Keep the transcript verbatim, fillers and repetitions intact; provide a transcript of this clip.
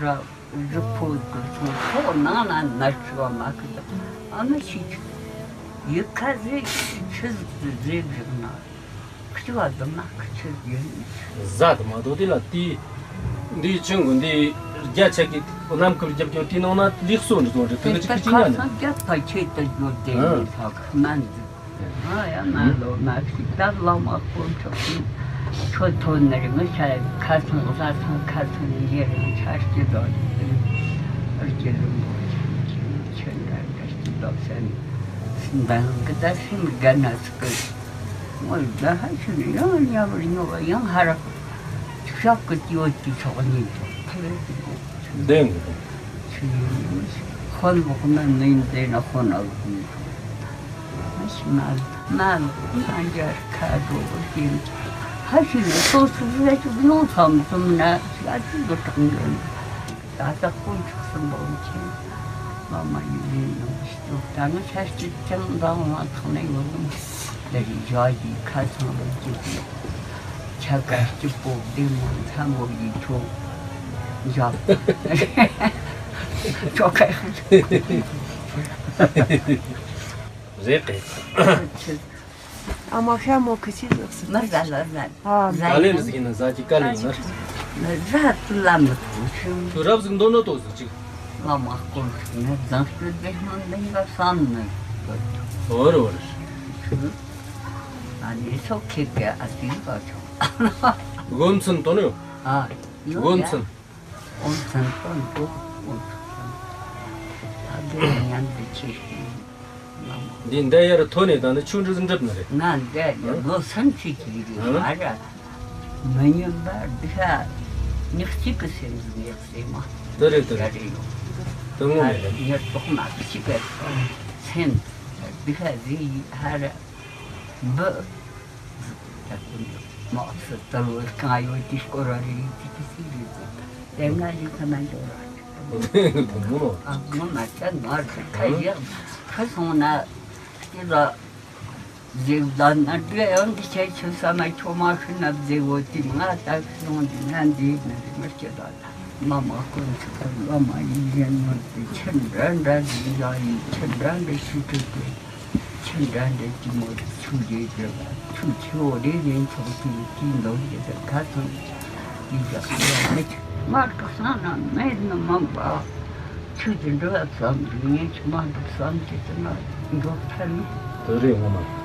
ར་རི་ཕོ་གི་ཚོང་ཐོག་ནང་ན་ནར་ཁྲི་བ་མ་ཁི་ད་ཨ་ནི་ཤི་ཆུ་ཡི་ཁ་ཟེ་ཆི་ཟིག་ཏུ་ཟེ་བཞག་ན་ཁི་ཆུ་བ་དུ་མ་ཁི་ཆུ་ཡིན། ཟ་དུ་མ་དོ་དེ་ལ་དེ་འདི་ཆུ་འགོ་འདི་རྒྱ་ཆ་གི་གནམ་ཁུར་རྒྱབ་སྐྱོར་དེ་ནང་ན་ལེགས་སོ་འདི་ཚོ་འདྲི་དེ་གི་ཆི་ཁི་ཆི་ཉ་ནི། རྒྱ་ཕ་ཁྱེད་དུ་འགྱོ་དེ་ནི་ལྷག་མ་འདུག་ང་ཡང་ང་ལོ་མ་ཞིག་ད་བླ་མ་དཀོན་མཆོག་གིས་ཁྱོད་ཐོན་ནི་རེད། ངི་ཤ་ཁ་ཚང་ལྷ་ཚང་ཁ་ཚང་ཡི་རང་ཆ་སྐྱིད་དོ། ཨར་ཅི་རིན་པོ་ཆེ་ཁྱེད་ཆོས་འདྲ་འདྲ་སྐྱིད་དོ་སེམས་འདང་གི་ད་སེམས་དགའ་ན་སུ་གི་ངོ་ད་ཧ་ཤི་ནི་ཡང་ཉམས་རི་ཉོ་བ་ཡང་ཧ་ར་ཤོག་གི་ཡོད་ཀྱི་ཆོག་ནི་ཐེ་བེ་ཀི་གོ། བདེན། ཆུ་ཡིན་ཧོན་ལོག་ན་ནིན་དེ་ན་ཧོན་ཨ་གི་ཤི་མ་མ་ལོག་ན་འཇར་ཁ་འགྲོ་གི་ཧ་ཤི་ནི་སོ་སུ་ཟེ་ཅུག་ནོ་ཚམ་ཚུམ་ན་ཤ་ཅི་གི་གྲོང་གི་ད་ལྟ་དཀོན་མཆོག་གསུམ་པོ་མཁྱེན། མ་མ་ཡིན་ཡིན་ཡོང་ཞིག་ད་ནི་ཤ་ཅི་ཅང་འདང་བ་ཐང་ནས་ཡོད་ནི། འདི་རིགས་བཞག་གི་ཁ་ཚང་ལ་གཅིག་པོ། ཆ་ག་གཅིག་པོ་བདེ་མོ་མཚན་མོ་ཡིན་ཆོག་བཞག་ཆོག་ག་རེད་གི། ཨ་མ་ཤ་མོ་ཁི་ཆི་ཟོག་སི་མ་ཟ་ལ་ཟ། ཨ། ག་ལེ་ལ་ཟིག་ཡིན་ན་ཟ་གི་ག་ལེ་ཡིན་ན། ཟ་ཏུ་ལ་མི་ཐུང་ཤིང་། ཁྱོད་རབ་ཟིག་འདོན་ནོ་ཏོ་ཟིག་ཅིག་བླ་མ་དཀོན་མཆོག་ནི་བཟང་སྤྱོད་ལྡན་ཧོན་ལྡན་པ་བསམ་ནི་ཡོད། འོར་འོར། ཨ་ནི་སོ་ཁེ་གེ་ཨ་ཏི་ག་ཆོག་སྒོ་མཚོན་དོ་ནི་ཡོད། ཨ་ཡོད་སྒོ་ཡ། མཚོན། སྒོ་མཚོན་དོ་ནི་སྒོ་མཚོན། ད་དེ་མཉམ་དུ་ཆེ་ཤིང་བླ་མ། འདི་འདི་ཡར་ཐོན་ནས་ད་ནི་ཆུ་འདྲི་འགྲུབ་ནི་རེད། ང་འདི་ལོ་སུམ་ཅུ་ཅིག་རེད་ཨ། མ་ར། མི་ཉམས་པ་འདི་ཤ་ཉག་གཅིག་གི་སེམས་སུ་ཡག་སེ་མ། དེ་རེད་དེ་རེད། རེད་ཡོད། དེ་ངོ་མ་རེད། ཉེར་ཐོག་མ་གཅིག་གི་སེམས་འདི་ཤ་ཟི་ཡི་ཧ་ར་འབུ། ད་ཀུན་མ་སུ་ད་ལོ་གང་ཡོད་ཀྱི་སྐོར་ར་རེད་ཀྱི་ཀྱི་སི་རེད་དེ་ང་ཡི་ཁ་མ་འཇོག་ར། དེ་ངོ་མ། ཨ་ངོ་མ་ཆ་ནོར་ཁ་ཡག་ཁ་སོང་ན་སྐྱིད་ལ། ཟེར་ད་ན་འདྲེ་ཡང་འདི་ཆ་ཆུ་ས་མ་ཆོ་མ་ཤི་ན་ཟེར་འོ་དེ་ང་ད་ཤི་ཡོང་འདི་ན་འདི་ན་རི་མར་སྐྱེ་ད་ད་མ་མ་ཀུན་ཚིག་གི་བླ་མ་ཡིན་གཞན་ནོར་དེ་ཆུ་འདྲ་འདྲ་ཟིན་ཡ་ཡིན་ཆུ་འདྲ་འདྲ་ཆུ་ཁྲི་དེ་ཆུ་འདྲ་འདྲ་ཅི་མོ་ཆུ་རྗེས་འདྲ་ཆུ་ཆེ་བོ་རེ་རེ་ཚོགས་དེ་ཅི་འདོན་རྒྱུ་དེ་ཁ་ཚོན་ཡིན་ཡ་ཡ་མི་ཆུ་མ་དྲག་ས་ན་མེད་ནི་མང་པ། ཆུ་དེ་འགྲོ་བ་བསམ་དུས་ངས་ཆུ་མ་འགྲོ་བསམ་གྱི་དེ་ན་འགྲོ་ཐལ་ནི། དེ་རེད་ངོ་མ།